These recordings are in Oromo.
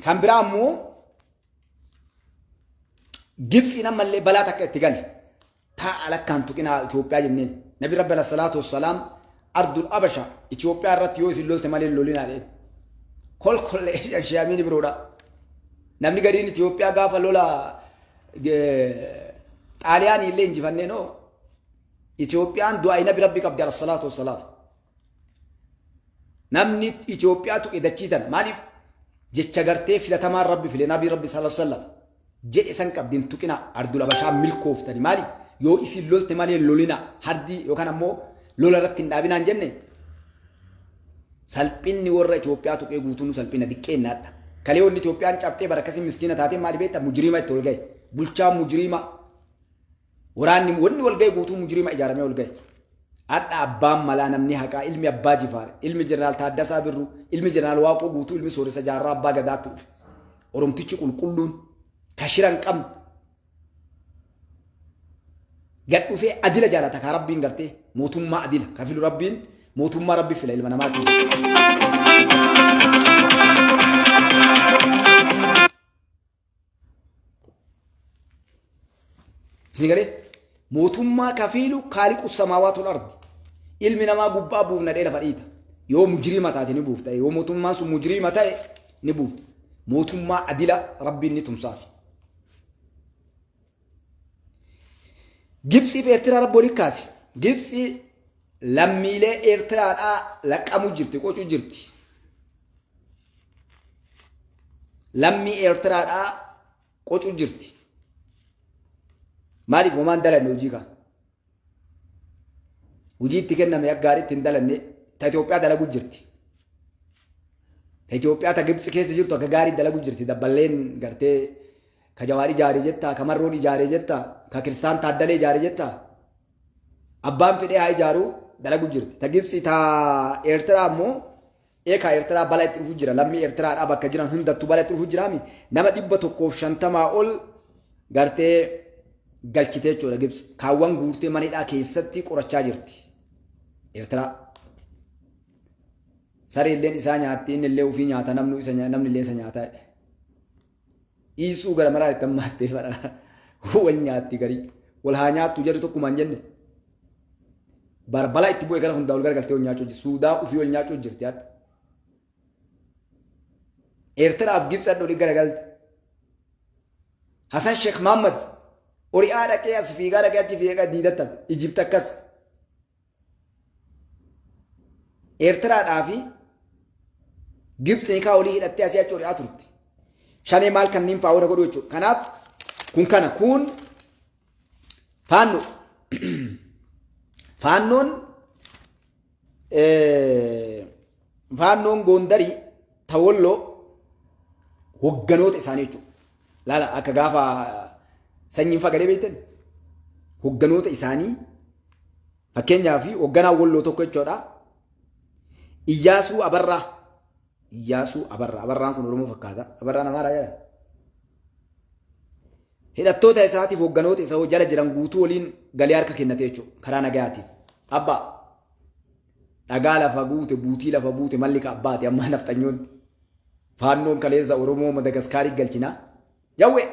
Kan biraa ammoo Gibxiin ammallee balaa takka itti gale. Taa'a lakkaan tuqinaa Itoophiyaa jenneen. Nabi Rabbi alayhi salaatu wassalaam ardul Abasha Itoophiyaa irratti yoo isin lolte malee lolinaa jedheen. Kolkollee shaamiin biroodha. Namni gariin Itoophiyaa gaafa lola Xaaliyaanii illee injifannee noo Itoophiyaan du'aa Nabi Rabbi qabdi alayhi salaatu wassalaam. Namni Itoophiyaa tuqe dachii tana maaliif jecha gartee filatamaan Rabbi file Nabi Rabbi sallallahu alaihi wasallam jedhe san qabdi hin tuqina ardul Abashaa milkooftani maali yoo isin lolte malee lolina hardii yookaan ammoo lola irratti hin dhaabinaan jenne salphinni warra Itoophiyaa tuqee guutuun salphina diqqeennaadha. Kalee wanni Itoophiyaan cabxee bara akkasii miskiina taatee maali beekta mujriima itti ol gahe bulchaa mujriima Waraanni wanni wal ga'e guutuu mujrima ijaaramee wal ga'e. Hadha abbaan malaa namni haqaa ilmi abbaa jifaar ilmi jeneraal Taaddasaa Birruu ilmi jeneraal Waaqoo guutuu ilmi sooressa jaarraa abbaa gadaatti dhufe. Oromtichi qulqulluun ka shira hin qabne gad dhufee adila jaalata kaa rabbiin gartee mootummaa adila ka filu rabbiin mootummaa rabbi fila ilma namaatiin. Isin galee mootummaa kafiilu kaaliqu samaawaatu ardi. Ilmi namaa gubbaa buufna dhee lafa dhiita. Yoo mujriima taate ni buufta. Yoo mootummaan sun mujriima ta'e ni buufta. Mootummaa adila rabbiin ni tumsaafi. Gibxii fi Eertiraa rabbi walitti kaase. Gibxii lammiilee Eertiraadhaa laqqamuu jirti, qocuu jirti. Lammii Eertiraadhaa qocuu jirti. Maaliif homaan dalanne hojii kana? Hojii itti kenname akka gaariitti hin dalanne ta Itoophiyaa dalaguu jirti. Ta Itoophiyaa ta Gibxi keessa jirtu akka gaarii dalaguu jirti. Dabballeen gartee ka Jawaar ijaare jettaa, ka Marroon ijaare jettaa, ka Kiristaan Taaddalee ijaare jettaa. Abbaan fedhee haa ijaaru dalagu jirti. Ta Gibxi ta Eertiraa immoo eekaa Eertiraa bala itti dhufu jira. Lammii Eertiraadhaa bakka jiran hundattuu bala itti dhufu jiraami. Nama 150 ol gartee galchitee jechuudha Gibxi. Kaawwan guurtee mana hidhaa keessatti qorachaa jirti. Eertiraa. Sareelleen isaa nyaatti inni illee ofii nyaata namni isa namni illee isa nyaata. Dhiisuu gara maraa itti hammaattee bara wal nyaatti garii. Wal haa nyaattu jarri tokkumaan jenne. Barbala itti bu'e gara hundaa ol garagaltee wal nyaachuu jirti. Suudaa ofii wal nyaachuu jirti hadha. Eertiraaf Gibxi hadha olii garagalte. Hasan Sheekh Mahammad ori'aa dhaqee as fiigaa dhaqee achi fiigaa diidattan. Ijipt akkas. Eertiraadhaa fi Gibxi nikaa olii hidhattee asii achi ori'aa turte. Shanee maal kanneen fa'aa warra godhu jechuudha. Kanaaf kun kana kun faannoo faannoon faannoon Goondarii ta Wolloo hogganoota isaanii jechuudha. Laala akka gaafa sanyiin fagalee beektan hogganoota isaanii fakkeenyaaf hogganaa Wolloo tokko jechuudha. Iyyaasuu Abarraa Iyyaasuu Abarraa Abarraan kun Oromoo fakkaata. Abarraan Amaaraa jedhan. Hidhattoota isaatiif hogganoota isa jala jiran guutuu waliin galee harka kennate jechuudha karaa nagayaatiin. Abbaa dhagaa lafa guute buutii lafa buute malli ka abbaati amma nafxanyoonni. Faannoon kaleessa Oromoo Madagaskaarii galchinaa. Jawwee!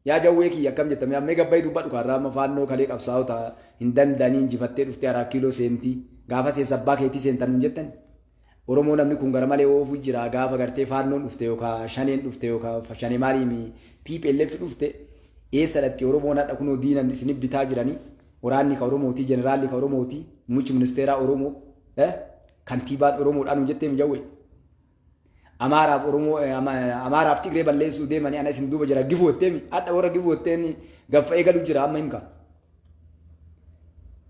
Yaa jawwee kiyya akkam jetta mee ammee gabbayi dubbadhu kaarraa amma faannoo kalee qabsaa'ota hin danda'anii injifattee dhuftee araa kiiloo seentii gaafa seensa abbaa keetii seentan nun jettan. Oromoo namni kun gara malee oofu jira gaafa gartee faannoon dhufte yookaan shaneen dhufte yookaan shanee maaliimi TPLF dhufte eessa dhatti Oromoon hadha kunoo diinan isin bitaa jiranii waraanni ka Oromootii jeneraalli ka Oromootii muummichi ministeeraa Oromoo kantiibaan Oromoodhaan nun jetteem jawwee. Amaaraaf Oromoo Amaaraaf Tigree balleessuu deemanii ana isin duuba jira gifuu jetteemi hadha warra gifuu jetteen gaffa'ee galu jira amma himka.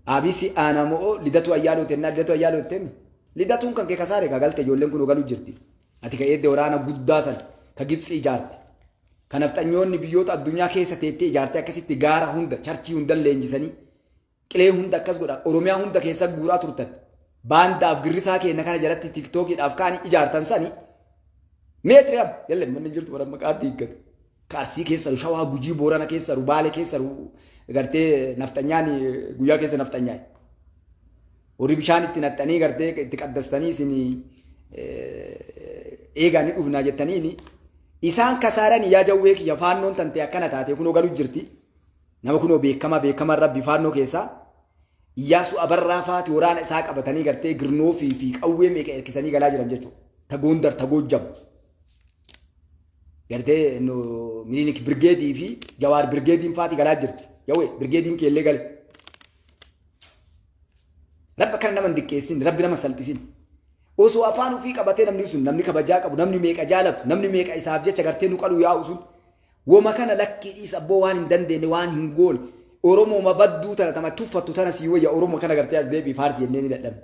Abisi aana moo lidatu ayyaaloo tennaa lidatu ayyaaloo jetteemi. Lidatuun kan kee kasaare ka galte ijoolleen kun galu jirti. Ati ka eedde waraana guddaa san ka Gibxii ijaarte. Ka nafxanyoonni biyyoota addunyaa keessa teettee ijaarte akkasitti gaara hunda charchii hunda leenjisanii Qilee hunda akkas godha. Oromiyaa hunda keessa guuraa turtan. Baandaaf girrisaa keenya kana jalatti tiktookiidhaaf kaanii ijaartan sani. Meetiri amma yalle manni jirtu bara maqaatti hiikkatu. Ka Arsii keessa Shawaa Gujii Boorana keessa Baalee keessa gartee nafxanyaan guyyaa keessa nafxanyaa. Warri bishaan itti naxxanii gartee itti qaddastanii isin eegaa ni dhufnaa jettaniini isaan kasaaran yaa jawwee kiyya faannoon tantee akkana taate kunoo galu jirti. Nama kunoo beekamaa beekamaa rabbi faannoo keessaa Iyyaasuu Abarraa faati waraana isaa qabatanii gartee girnoofii fi qawwee meeqa erkisanii galaa jiran jechuudha. Ta Gondar ta Goojjam. Gartee Minilik Birgeedii fi Jawaar Birgeediin faati galaa jirti. Jawwee Birgeediin keellee gale. Rabbi akkana nama hin diqqeessin, rabbi nama salphisin. Osoo afaan ofii qabatee namni sun namni kabajaa qabu, namni meeqa jaalatu, namni meeqa isaaf jecha gartee nu qaluu yaa'u sun woma kana lakkii dhiis abboo waan hin dandeenye waan hin goone Oromooma badduu tana tama tuffattu tana sii wayya Oromoo kana gartee as deebii faarsi jennee ni dadhabne.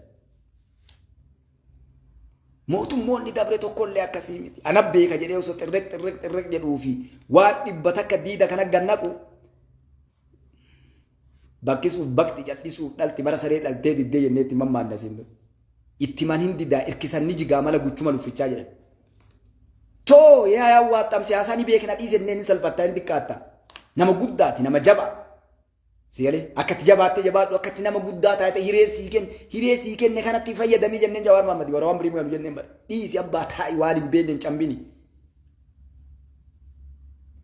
Mootummoonni dabre tokkollee akkasii miti. Ana beeka jedhee osoo xirreq xirreq xirreq jedhuu fi waan 100 diida kana gannaqu bakkisuuf bakti cal'isuuf dhalti bara saree dhaltee diddee jennee itti mammaanna siin dura. Itti man hin didaa irkisan ni jigaa mala guchuma luffichaa jedhan. Too yaa yaa waaxxam siyaasaa ni beekna dhiise jennee ni salphattaa hin xiqqaatta. Nama guddaati nama jabaa. Sigalee akkatti jabaattee jabaadhu akkatti nama guddaa taate hiree sii kenne hiree sii kenne kanatti fayyadamii jenneen Jawaar Mahaammad warra waan birii galu jenneen bara. Dhiisi abbaa taa'i waan hin beekne hin cambini.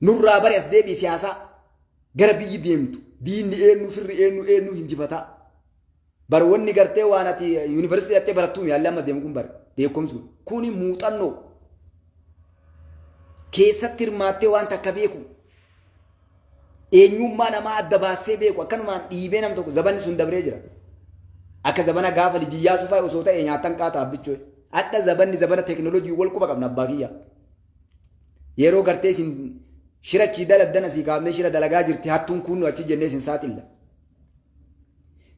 Nurraa bari as deebi'i siyaasaa. Gara biyyi deemtu diinni eenyu firri eenyu eenyu hinjifataa. Bar wanni gartee waan ati yuunivarsiitii dhattee barattuu yaalli amma deemu kun bar beekumsi kun kuni muuxannoo keessatti hirmaattee waan takka beeku eenyummaa namaa adda baastee beeku akkanumaan dhiibee nam tokko zabanni sun dabree jira. Akka zabana gaafa lijiyyaa sufaa osoo ta'e nyaatan qaata abbichoo. Hadha zabanni zabana teekinooloojii wal quba qabna abbaa kiyya. Yeroo gartee isin shira achii dalagdan asii kaafnee shira dalagaa jirti hattuun kuunnu achi jennee isin saaxilla.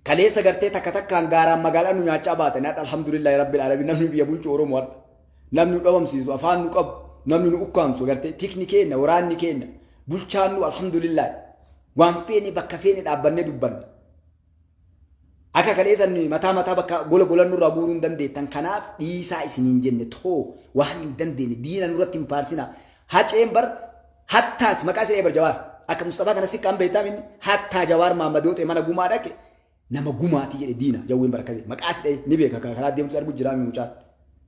Kaleessa gartee takka takkaan gaaraan magaalaa nu nyaachaa baatan hadha alhamdulillahi rabbil alamin namni biyya bulchu Oromoo hadha. Namni nu dhabamsiisu afaan nu qabu namni nu ukkaamsu gartee tikni keenna waraanni keenna bulchaan nu alhamdulillahi waan feene bakka feene dhaabbannee dubbanna. Akka kaleessa nuyi mataa mataa bakka gola gola nurraa guuruu hin dandeettan. Kanaaf dhiisaa isiniin jenne too waan hin dandeenye diina nurratti hin faarsinaa. Haceen bar hattaas maqaa isin eebar Jawaar. Akka Musxafaa kana siqqaan beektaa minni hattaa Jawaar Mahammad yoo ta'e mana gumaa dhaqe nama gumaati jedhe diina jawween bar akkasii maqaa si dha'e ni beeka karaa deemtu argu jiraa mucaan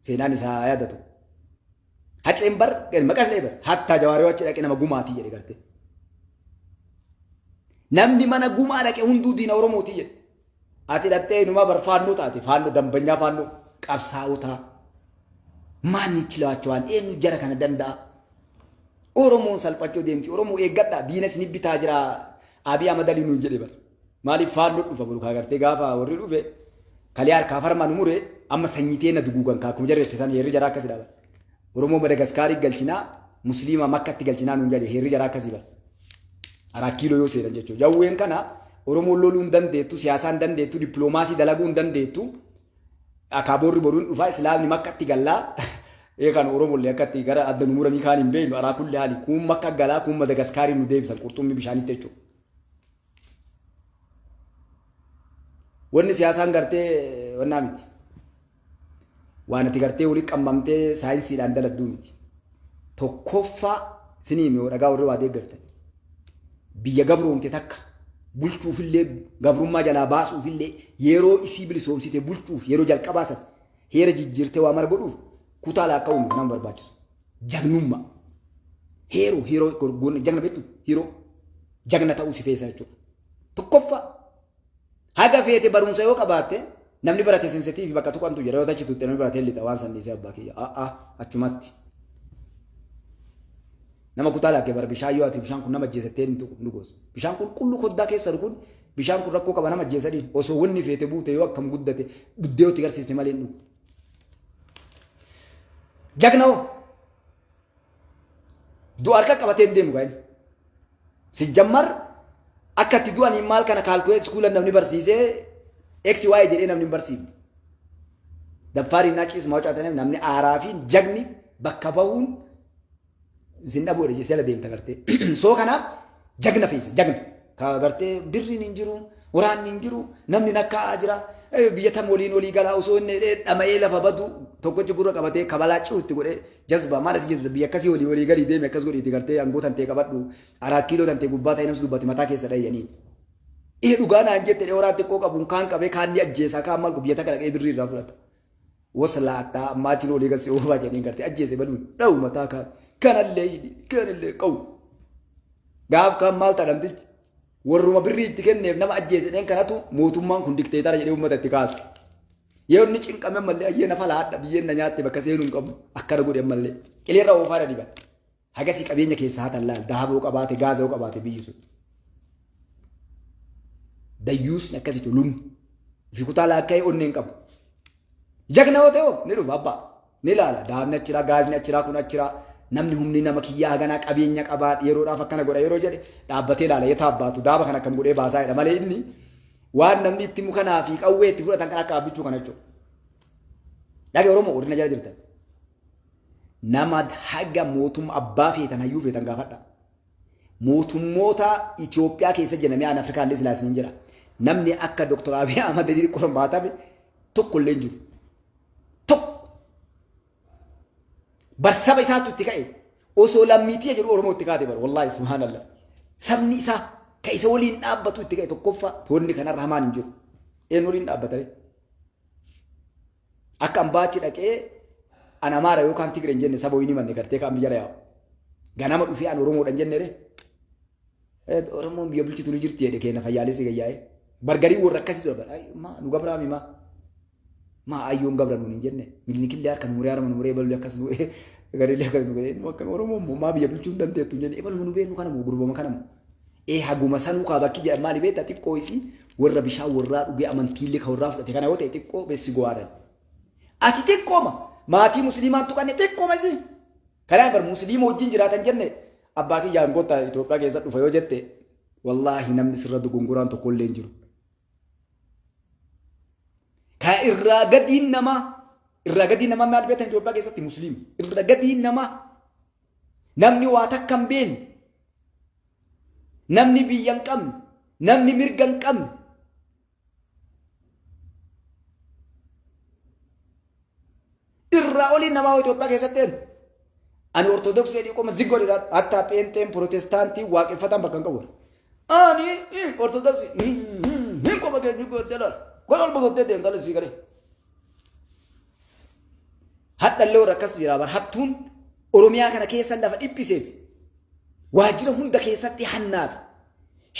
seenaan isaa yaadatu. Haceen bar maqaa si dha'e bar hattaa Jawaar yoo achi dhaqe nama gumaati jedhe gartee. Namni mana gumaa dhaqe hunduu diina Oromooti jedhe. Ati dhattee inumaa bar faannoo taate faannoo dambanyaa faannoo qabsaa'otaa. Maan chilaachawaan eenyu jara kana danda'a? Oromoon salphachuu deemti. Oromoo eeggadha diina isin bitaa jira. Abiy Ahmad Ali nuun jedhe bar. Maaliif faannoo dhufa boru kaa gartee gaafa warri dhufe kalee harkaa farmaa nu mure amma sanyitee na duguugan kaa akkuma jarri san heerri jaraa akkasi dhaaba. Oromoo Madagaskaarii galchinaa Musliima Makkatti galchinaa nuun jedhe heerri jaraa akkasii bara. Araa kiiloo yoo seenan jechuudha. Jawween kana Oromoon loluu hin dandeettu, siyaasaa hin dandeettu, dippiloomaasii dalaguu hin dandeettu. Akaaboorri boruun dhufaa Islaamni Makkatti gallaa. Ee kan Oromollee akkatti gara adda nu muranii kaan hin beeknu araa kulli haali kuun Makka galaa kuun Madagaskaarii nu deebisan qurxummii bishaanitti jechuudha. Wanni siyaasaan gartee wannaa miti. Waan ati gartee wali qammamtee saayinsiidhaan daladduu miti. Tokkoffaa sinii hime dhagaa warri waa deeggartan. Biyya gabroomte takka bulchuufillee gabrummaa jalaa baasuufillee yeroo isii bilisoomsite bulchuuf yeroo jalqabaa san heera jijjiirtee waa mara godhuuf kutaa laakka'uun nama barbaachisu. Jagnummaa. Heeroo heeroo jagna beektu heeroo jagna ta'uu si feesa jechuudha. Tokkoffaa haga feete barumsa yoo qabaatte namni barate sensitiivi bakka tuqantu jira yoo tachi tutte namni barate lixa waan san dhiisee abbaa kiyya a'a achumatti. Nama kutaa laakkee bara bishaan yoo ati bishaan kun nama ajjeesattee hin tuqu nu goosa. Bishaan qulqulluu koddaa keessa kun bishaan kun rakkoo qaba nama ajjeesadhiin osoo wanni feete buute yoo akkam guddate dhuddee itti garsiisne malee hin dhugu. Jagna hoo du'a harka qabatee hin deemu gaa'in. Sijjammar akka itti du'aniin maal kana kaalkuleet iskuula namni barsiisee X Y jedhee namni hin barsiifne. Daffaariin naa ciismaa hojjatan namni aaraa fi jagni bakka bahuun isin dhabuudha jettee jala deemta gartee. Soo kanaaf jagna feesa jagna. Ka gartee birriin hin jiru waraanni hin jiru namni nakkaa'aa jira biyya tam waliin walii galaa osoo inni dhama'ee lafa badu tokkochi gurra qabatee kabalaa ciu itti godhee jazba maal as jirtu biyya akkasii walii walii galii deemi akkas godhiiti gartee aangoo tantee qabadhu araa kiiloo tantee gubbaa ta'ee namsi dubbate mataa keessa dhayyanii. Ee dhugaa naan jette dhee horaa xiqqoo qabuun kaan qabee kaan ni ajjeesaa kaan maal biyya takka dhaqee birrii irraa fudhata. Waslaattaa ammaa achiin olii gassi oofaa jedheen gartee ajjeese baluun dha'u mataa kaan kanallee hidhi kanallee qabu. Gaaf kaan maal ta'a namtichi warruma birrii itti kenneef nama ajjeese dheen kanatu mootummaan kun dikteetara jedhee uummata itti kaasa. Yoo inni cinqame ammallee ayyee nafa laadha biyyeen na nyaatte bakka seenuu hin qabu akkana godhe ammallee qilleerra oofaa dhadhiban. Hagasii qabeenya keessaa hatan laal dahaboo qabaate gaazoo qabaate biyyi sun. Dayyuusni akkasitti lubni. Fi kutaa laakka'ee onnee hin qabu. Jagna yoo ta'e ni dhufa abbaa. Ni ilaala dahabni achiraa gaazni achiraa kun achiraa namni humni nama kiyyaa haganaa qabeenya qabaa yeroodhaaf akkana godha yeroo jedhe dhaabbatee ilaala yetaa abbaatu daaba kan akkam godhee baasaa jedha malee inni waan namni itti mukanaa fi qawwee itti fudhatan kan akka abbichuu kana jechuudha. Dhagee Oromoo godina jala jirtan. Nama haga mootummaa abbaa feetan hayyuu feetan gaafadha. Mootummoota Itoophiyaa keessa jedhamee aan Afrikaa illee silaa isiniin jedha. Namni akka Dr. Abiy Ahmad Alii qormaatame tokko illee hin jiru. Tokko. Bar saba isaatu itti ka'e. Osoo lammiitii jedhu Oromoo itti kaate bar. Wallaahi subhaanallah. Sabni isaa ka isa waliin dhaabbatu itti ka'e tokkoffaa toonni kanarra hamaan hin jiru. Eenyu waliin dhaabbatare? Akka ambaachi dhaqee an Amaara yookaan Tigire hin jenne saba wayii ni manne gartee kaan biyya yaa'u. Ganama dhufee an Oromoodha hin jenne ree. Oromoon biyya bulchitu ni jirti jedhe keenya fayyaalessi gayyaa'ee. Bargarii warra akkasii ture bara. Maa nu gabraami maa. Maa ayyoon gabra nuun hin jenne. Milinikillee harka nu muree harma nu muree ebaluu akkas nu garillee akkas nu godhee nu akka Oromoon moo maa biyya bulchuu hin dandeettu hin jenne ebaluma nu beeknu kana moo gurbama kana moo. Ee haguma sanuu kaa bakki jedhan maali beektaa xiqqoo isii warra bishaan warraa dhugee amantiillee ka warraa fudhate kana yoo ta'e xiqqoo bessi go'aadhan. Ati xiqqooma maatii musliimaan tuqanne xiqqooma isii. Kanaaf bar musliima wajjin jiraatan jenne abbaa kiyyaan gotta Itoophiyaa keessa dhufa yoo jette wallaahi namni sirra dogongoraan tokko illee hin jiru. Ka irraa gadiin namaa irraa gadiin namaa maal beektan Itoophiyaa keessatti musliima irra gadiin namaa namni waa takka hin beekne namni biyya hin qabne namni mirga hin qabne irraa oliin namaa Itoophiyaa keessatti eenyu? Ani Ortodoksii jedhii qoma ziggoo jedhaa hattaa pheenxeen pirootestaantii waaqeffataan bakka hin qabu. Ani Ortodoksii hin qoma keenya gootee laala. Kun ol bogottee deemta sii galee. Hadhallee warra akkastu jira bar hattuun Oromiyaa kana keessa lafa dhiphiseef waajjira hunda keessatti hannaaf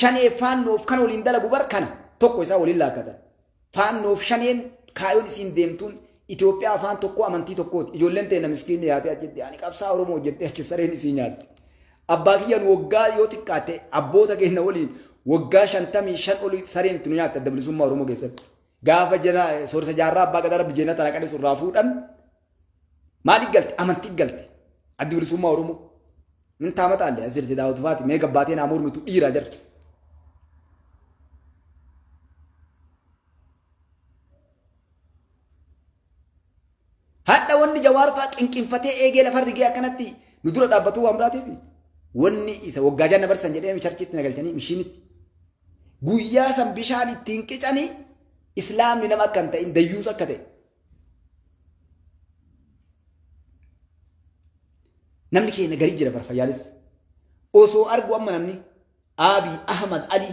shanee faannoof kan waliin dalagu bar kana tokko isaa waliin laakkatan. Faannoof shaneen kaayoon isiin deemtuun Itoophiyaa afaan tokkoo amantii tokkooti. Ijoolleen teenya miskiinni yaatee achitti ani qabsaa Oromoo jettee achi sareen isii nyaatti. Abbaa kiyyaan waggaa yoo xiqqaate abboota keenya waliin waggaa 55 olii sareen itti nu nyaatte adda bilisummaa Oromoo keessatti. Gaafa jena sooressa jaarraa abbaa gadaa rabbi jeenata naqanii surraa fuudhan maaliif galte amantii galte addi bilisummaa Oromoo. Min taamaxaalle as jirti daawwatu faati mee gabbaatee naa mormitu dhiira jarri. Hadha wanni jawaar fa'aa qinqinfatee eegee lafa rigee akkanatti nu dura dhaabbatuu waan biraatiif wanni isa waggaa janna barsan jedhee charchiitti na galchanii mishiinitti. Guyyaa san bishaan ittiin qicanii islaamni nama akka hin ta'in dayyuus akka ta'e. Namni keenya garii jira bara fayyaalis. Osoo argu amma namni Abiy Ahmad Ali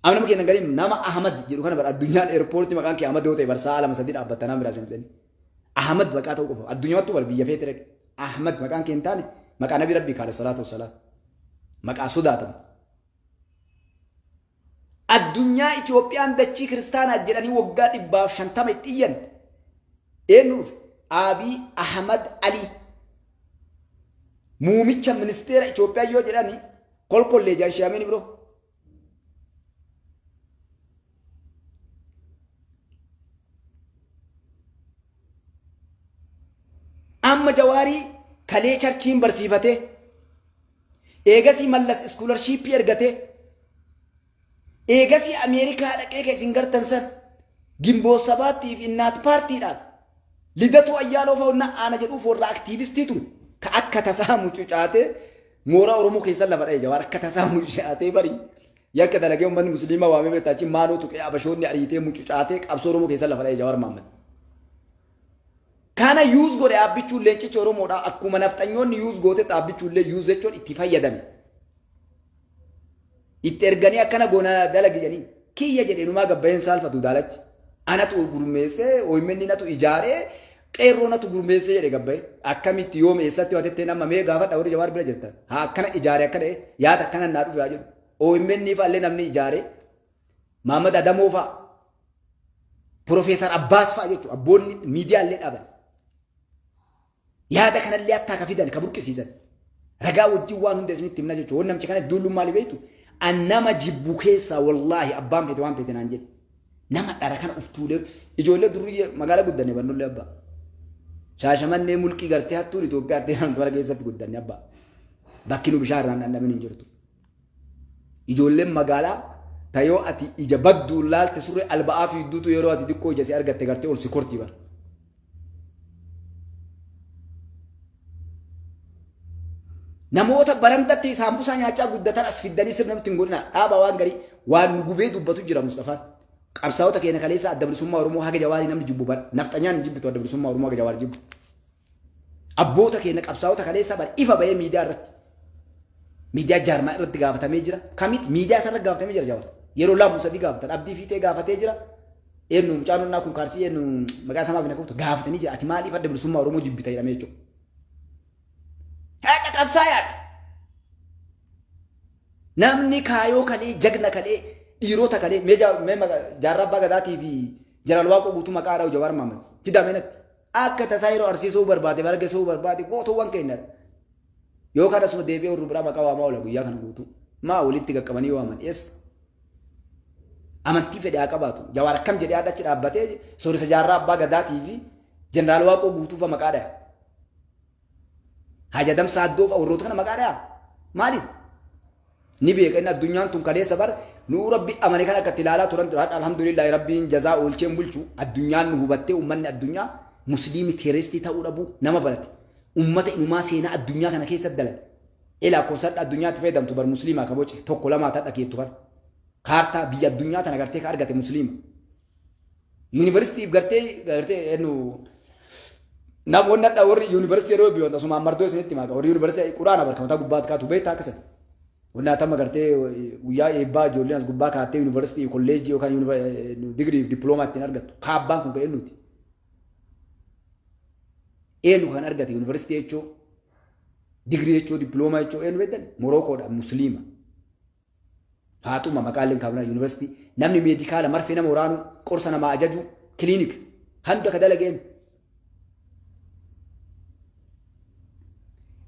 Amma nama keenya gariin nama Ahmad jedhu kana bara addunyaan eerpoortii maqaan kee Ahmad yoo ta'e bar sa'a lama sadii dhaabbatta nama biraa seensanii. Ahmad maqaa ta'uu qofa addunyaattuu bar biyya feete dhaqe. Ahmad maqaan kee hin taane maqaa nabi rabbii kaale salaatu wassalaam. Maqaa sodaatamu. Addunyaa Itoophiyaan dachii kiristaanaa jedhanii waggaa 150 itti iyyan eenyu dhufe? Abiy Ahmad Ali. Muumicha ministeera Itoophiyaa yoo jedhani kolkollee jaan biroo. Amma jawaarii kalee charchiin barsiifatee eegasii mallas iskoolarshiippii ergatee eegasii Ameerikaa dhaqee ka isin gartan san gimboo sabaattii fi innaat paartiidhaaf lidatuu ayyaaloo fa'aa aana jedhuuf warra aktiivistii ture ka akka tasaa mucucaatee mooraa Oromoo keessa lafa dha'e jawaar akka tasaa mucucaatee bari yakka dalagee uummanni musliimaa waamee beektaa achi maaloo tuqee abashoonni ariitee mucucaatee qabsoo Oromoo keessa lafa dha'e jawaar Mahammad. Kana use godhe dhaabbichuun leencichi Oromoodha. Akkuma nafxanyoonni use goote dhaabbichuullee use jechuun itti fayyadame. Itti erganii akkana goona dalagi jedhanii kiyya jedhee numaa gabbayeen saalfatu daalachi. Anatu gurmeessee, OMN natu ijaaree, qeerroo natu gurmeessee jedhe gabbaye. Akkamitti, yoom, eessatti waatettee nama mee gaafadha warri Jawaar bira jirtan. Haa akkana ijaare, akkana yaada akkana naa dhufe haa jedhu. OMN fa'allee namni ijaare Mahammad Adamoo fa'a, Profeesar Abbaas fa'a jechuudha. Abboonni miidiyaallee dhaaban. Yaada kanallee attaa ka fidan, ka burqisiisan. Ragaa wajjin waan hunda isinitti himna jechuudha. Wanni namicha kana duulluun maali beektu? An nama jibbu keessaa, wallaahi, abbaan feete waan feete naan jedhe. Nama dhara kana uf tuulee ijoollee durriyyee magaalaa guddanne bannullee abbaa. Shaashamannee mulqii gartee hattuun Itoophiyaatti jedhamtu mana keessatti guddanne abbaa. Bakki nu bishaan irraan dhandhamin hin jirtu. Ijoolleen magaalaa tayoo ati ija badduun laalte surree alba'aa fiidduutu yeroo ati xiqqoo ija si argatte gartee ol si korti bara. Namoota barandatti saambusaa nyaachaa guddatan as fiddanii sirna nutti hin godhina. Dhaaba waan garii waan nu gubee dubbatu jira Mustafaan. Qabsaa'ota keenya kaleessa Adda Bilisummaa Oromoo haga Jawaarii namni jibbu bara. Nafxanyaan hin jibbitu Adda Bilisummaa Oromoo haga Jawaar jibbu. Abboota keenya qabsaa'ota kaleessa bara ifa bahee miidiyaa irratti. Miidiyaa jaarmaa irratti gaafatamee jira. Kamiti miidiyaa isarra gaafatamee jira Jawaar. Yeroo 2 3 gaafatan, Abdii Fiixee gaafatee jira. Eenyu mucaan onnaa kun kaarsii eenyu maqaa isaa maaf hin akkatu gaafatanii jira. Ati maaliif Adda Bilisummaa Oromoo jibbita jedhamee jechuudha. Haqa qabsaayaadha. Namni kaayoo kalee, jagna kalee, dhiirota kalee, mee Jaarraa Abbaa Gadaatii fi Jeneraal Waaqoo Guutuu maqaa dhahu Jawaar Mahaammad. Fidaa meenatti. Akka tasaa yeroo arsiisuu barbaade, bargesuu barbaade gootuuwwan keenyadha. Yookaan asuma deebi'ee warri biraa maqaa waamaa oola guyyaa kana guutuu. Maa walitti qaqqabanii waaman? Yes. Amantii fedhe haa qabaatu. Jawaar akkam jedhee haadha achi dhaabbatee sooressa Jaarraa Abbaa Gadaatii fi Jeneraal Waaqoo Guutuu fa maqaa dhaya. Haji Adam Saaddoo fa'a warroota kana maqaa dhaya. Maaliif? Ni beeka inni addunyaan tun kaleessa bar nuu Rabbi amane kan akka itti ilaalaa turan ture. Hadha alhamdulillahi Rabbiin jazaa oolcheen bulchu addunyaan nu hubattee uummanni addunyaa musliimi teerestii ta'uu dhabuu nama barate. Uummata inumaa seenaa addunyaa kana keessatti dalage. Ilaa lakkoofsadha addunyaatti fayyadamtu bar musliimaa ka boce tokko lamaa tadha keettu kana. Kaartaa biyya addunyaa tana gartee ka argate musliima. Yuunivarsiitiif gartee eenyu namoonni hadha warri yuunivarsiitii yeroo eebbifaman asumaan mardoo isinitti himaa, warri yuunivarsiitii quraana barka mataa gubbaatti kaatu beektaa akkasan. Wanni hatama gartee guyyaa eebbaa ijoolleen as gubbaa kaattee yuunivarsiitii, kolleejjii yookaan digirii fi dippiloomaa ittiin argattu. Kaabbaan kun kan eenyuti? Eenyu kan argate yuunivarsiitii jechuu, digirii jechuu, dippiloomaa jechuu eenyu beektan? Morookoodha, musliima. Faaxuma maqaaleen kaabinaa yuunivarsiitii namni meedikaala marfee nama waraanu, qorsa namaa ajaju, kiliinik hunda ka dalageen.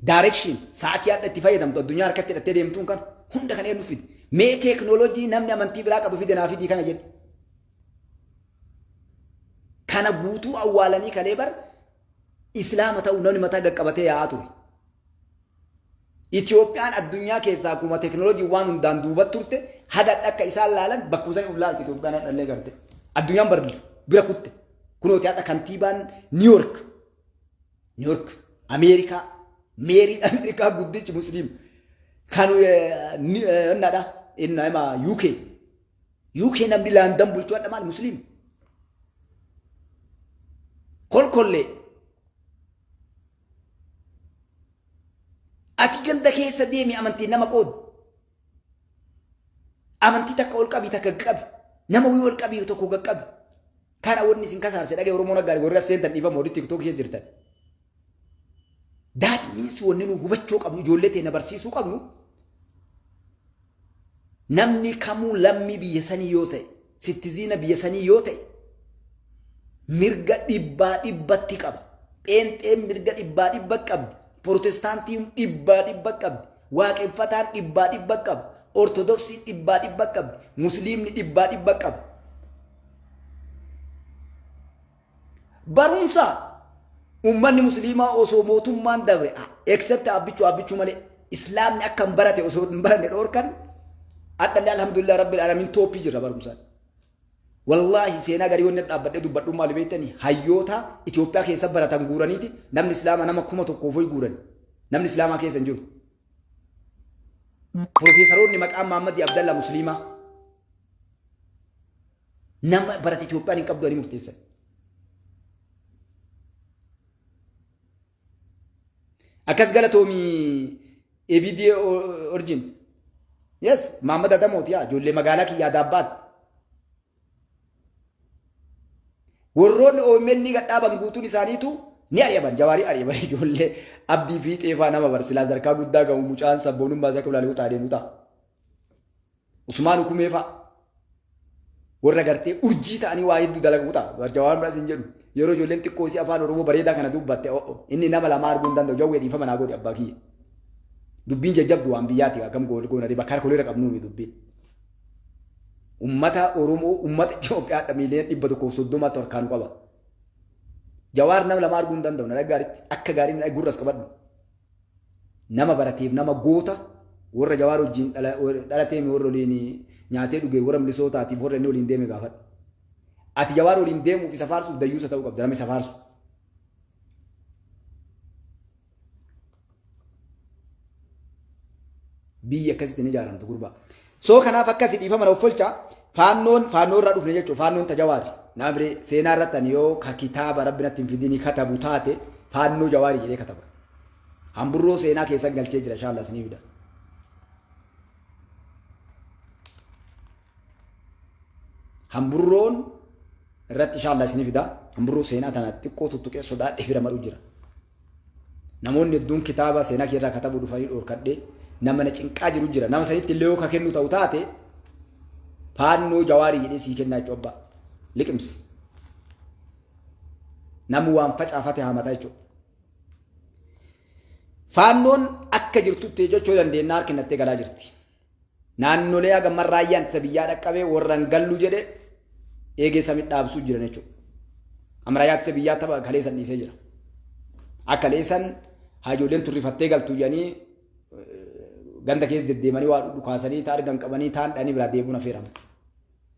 Direction sa'aatii hadha itti fayyadamtu addunyaa harkatti hidhattee deemtuun kan hunda kan eenyu fide? Mee teeknooloojii namni amantii biraa qabu fide naa fidii kana jedhe. Kana guutuu awwaalanii kalee bar islaama ta'uu namni mataa gaqqabatee yaa'aa ture. Itoophiyaan addunyaa keessaa akkuma teeknooloojii waan hundaan duuba turte, haga akka isaan laalan bakkuma sanii of laalti Itoophiyaan hadhallee garte. Addunyaan bar bira kutte. Kunooti hadha kantiibaan New York. New York Ameerikaa, meeriin Ameerikaa guddichi musliim. Kan innadha inna hima UK. UK namni Laandan bulchuu hadha maal? Musliim. Kolkollee. Ati ganda keessa deemi, amantiin nama qoodu. Amantii takka ol qabi, takka qabi. Nama wayii ol qabi, tokko qaqqabi. Kana wanni isin kasaarse dhagee Oromoon aggaarii warri as seentan dhiifama warri TikTok keessa jirtan. That means wanni nu hubachuu qabnu, ijoollee teenya barsiisuu qabnu, namni kamuu lammii biyya sanii yoo ta'e, citizen biyya sanii yoo ta'e, mirga dhibbaa dhibbatti qaba. Pheenxeen mirga dhibbaa dhibba qabdi. Protestaantiin dhibbaa dhibba qabdi. Waaqeffataan dhibbaa dhibba qaba. Ortodoksiin dhibbaa dhibba qabdi. Musliimni dhibbaa dhibba qaba. Barumsa uummanni musliimaa osoo mootummaan dabre, except Abbichuu, Abbichuu malee, islaamni akka hin barate osoo hin baranne dhoorkan, hadhallee alhamdulillah rabbil alamin top jirra barumsaan. Wallaahi seenaa garii wanni dhaabbadhee dubbadhu maali beektanii? Hayyoota Itoophiyaa keessa baratan guuraniiti namni islaamaa nama 1000 hoyi guurani. Namni islaamaa keessa hin jiru. Profeesaroonni maqaan Mahammadii Abdallaa musliimaa. Nama barate Itoophiyaan hin qabdu ani murteessan. Akkas galatoomii ABD origin. Yes, Mahammad Adamooti yaa ijoollee magaalaa kiyyaa daabbaati. Warroonni OMN gadhaaban guutuun isaaniitu ni ari'aman. Jawaarii ari'aman ijoollee Abdii fi Xeefaa nama barsilaa sadarkaa guddaa gahu mucaan sabboonummaa isaa akka ilaalu ta'a deemu ta'a. Usmaan Hukumee fa'a. Warra gartee urjii ta'anii waa hedduu dalagu ta'a. Jawaar biras hin jedhu. Yeroo ijoolleen xiqqoo isii afaan Oromoo bareedaa kana dubbatte inni nama lama arguu hin danda'u. Jawwee dhiifama naa godhi abbaa kiyya. Dubbiin jajjabdu waan biyyaati akkam goona bakka harka olirra qabnuumi dubbiin. Ummata Oromoo ummata Itoophiyaa miiliyoona 130 harkaan qaba. Jawaar nama lama arguu hin danda'u. Na gaariitti akka gaarii na gurras qabadhu. Nama barateef nama goota warra Jawaar wajjin dhalatee warra waliin nyaatee dhuge warra milisootaatiif warra inni waliin deeme gaafadhu. Ati Jawaar waliin deemuuf isa faarsuuf dayyuusa ta'uu qabda nama isa faarsu. Biyyi akkasitti ni ijaaramtu gurbaa. Soo kanaaf akkasi dhiifama na uffolcha faannoon faannoo irraa dhufne jechuudha faannoon ta Jawaari. Nama biree seenaa irratti ani yoo ka kitaaba rabbi natti hin fidini katabu taate faannoo Jawaari jedhee kataba. Hamburroo seenaa keessan galchee jira inshallah isinii fida. Hamburroon irratti inshallah isinii fida. Hamburroo seenaa tana xiqqoo tuttuqee sodaadhee bira maru jira. Namoonni hedduun kitaaba seenaa kee irraa katabuu dhufanii dhoorkadhee nama na cinqaa jiru jira. Nama sanitti illee yoo ka kennu ta'u taate faannoo Jawaarii jedhee sii kennaa jechuudha abbaa. Liqimsi. Namni waan facaafate haamata jechuudha. Faannoon akka jirtutti jechuu dandeenya harka kennattee galaa jirti. Naannolee hagamma raayyaan ittisa biyyaa dhaqqabee warra hin gallu jedhe eegee samii dhaabsuu jiran jechuudha. Amma raayyaa ittisa biyyaa tapha kaleessan dhiisee jira. Akka kaleessan haajoleen turrifattee galtu jedhanii ganda keessa deddeemanii waa dhukaasanii ta'a argan qabanii ta'an dhanii biraa deebuun affeerama.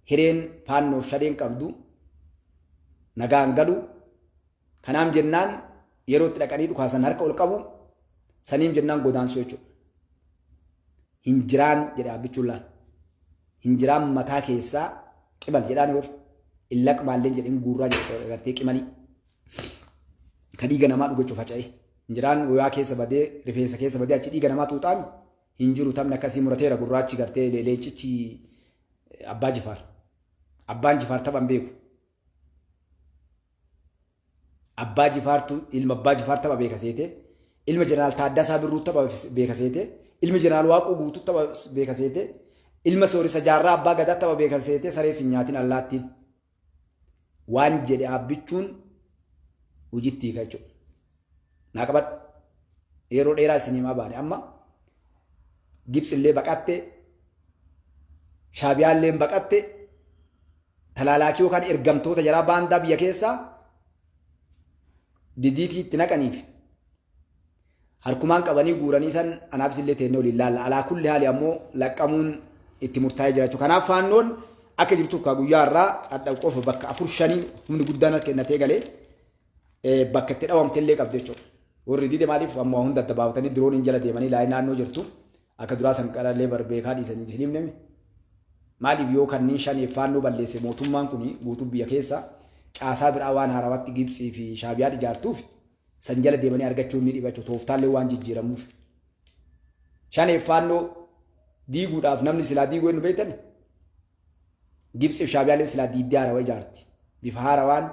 Hireen faannoof shadeen qabdu nagaan galu. Kanaaf jennaan yeroo itti dhaqanii dhukaasan harka ol qabu saniif jennaan godaansuu jechuudha. Hinjiraan jedhe abbichuun laal. Hinjiraan mataa keessaa qibal jedhaan warri. Illaq maalleen jedhin guurraa jedhe gartee qimalii. Ka dhiiga namaa dhugachuu faca'e. Hinjiraan wayaa keessa badee rifeensa keessa badee achi dhiiga namaa xuuxaami. Hin jiru taphni akkasii murateera gurraachi gartee leencichi abbaa jifaar. Abbaan jifaar taphan beeku. Abbaa Jifaartu ilma Abbaa Jifaar tapha beeka seete. Ilma Jeneraal Taaddasaa Birruu tapha beeka seete. Ilmi Jeneraal Waaqoo Guutuu tapha beeka seete. Ilma Sooressa Jaarraa Abbaa Gadaa tapha beeka seete. Saree sin nyaatin allaattiin. Waan jedhe abbichuun hojiitti hiika jechuudha. Naa qabadhu. Yeroo dheeraa isin himaa baane amma Gibsi illee baqatte Shaabiyaan illee baqatte talaalaakii yookaan ergamtoota jaraa baandaa biyya keessaa didiitii itti naqaniif harkumaan qabanii guuranii san anaafis illee teennee waliin laalla. Alaa kulli haali ammoo laqqamuun itti murtaa'ee jira jechuudha. Kanaaf faannoon akka jirtu akka guyyaa irraa hadha qofa bakka 4-5 humni guddaan harka kennatee galee bakka itti dhawamte illee qabdi jechuudha. Warri dide maaliif amma hunda adda baafatanii dirooniin jala deemanii laayii naannoo jirtu akka duraa san qarallee barbeekaa dhiisanii isin himnemi. Maaliif yoo kanneen shaniif faannoo balleesse mootummaan kun guutuu biyya keessa caasaa biraa waan haarawatti Gibtsii fi Shaabiyaan ijaartuuf san jala deemanii argachuun ni dhiba jechuudha. Tooftaallee waan jijjiiramuuf. Shaniif faannoo diiguudhaaf namni silaa diiguu hin beektan Gibtsii fi Shaabiyaallee silaa diiddee haarawa ijaarti. Bifa haarawaan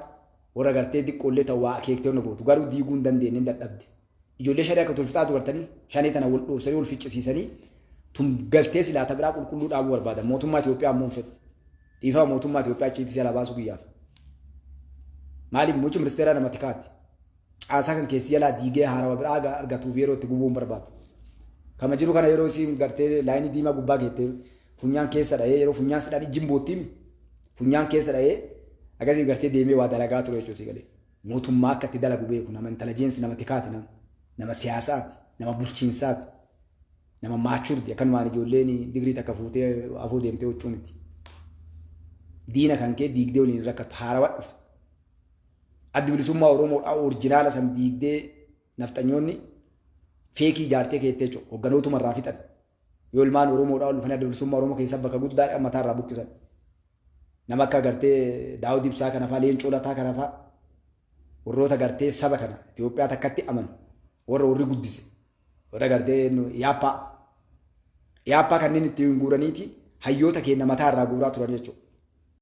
warra gartee xiqqoollee ta'u waa akeektee hunda gootu. Garuu diiguu hin dandeenye hin dadhabde. Ijoollee shanee akka tolfixaatu gartanii shanee tana wal dhoofsanii wal ficcisiisanii tun galtee silaa ta biraa qulqulluu dhaabuu barbaadan. Mootummaa Itoophiyaa ammoo hin fedhu. Dhiifama mootummaa Itoophiyaa achiitti si alaa baasuu kiyyaaf. Maaliif muummichi ministeeraa nama tikaati. Caasaa kan keessi jalaa diigee haarawa biraa argatuuf yeroo itti gubuu hin barbaadu. Kama jiru kana yeroo isiin gartee laayinii diimaa gubbaa geettee funyaan keessa dhahee yeroo funyaan sidhaan ijji hin boottiimi. Funyaan keessa dhahee akkasii gartee deemee waa dalagaa ture jechuudha si galee. Mootummaa akka itti dalagu beeku nama intelligence nama tikaati nama nama siyaasaati nama bulchiinsaati nama maachurdi akkanumaan ijoolleen digirii takka fuutee afoo deemtee huccuu miti. Diina kan kee diigdee waliin rakkattu haarawaa dhufa. Addi bilisummaa Oromoodhaa orijinaala san diigdee nafxanyoonni feekii ijaartee keettee jechuudha. Hogganootuma irraa fixan. Yoo ilmaan Oromoodhaa ol dhufanii adda bilisummaa Oromoo keessaa bakka guddaa mataa irraa buqqisan. Nama akka gartee Daawud Ibsaa kana fa'aa Leencoo Lataa kana fa'aa warroota gartee saba kana Itoophiyaa takkatti amanu warra warri guddise warra gartee yaappaa yaappaa kanneen ittiin guuraniiti hayyoota keenya mataa irraa guuraa turan jechuudha.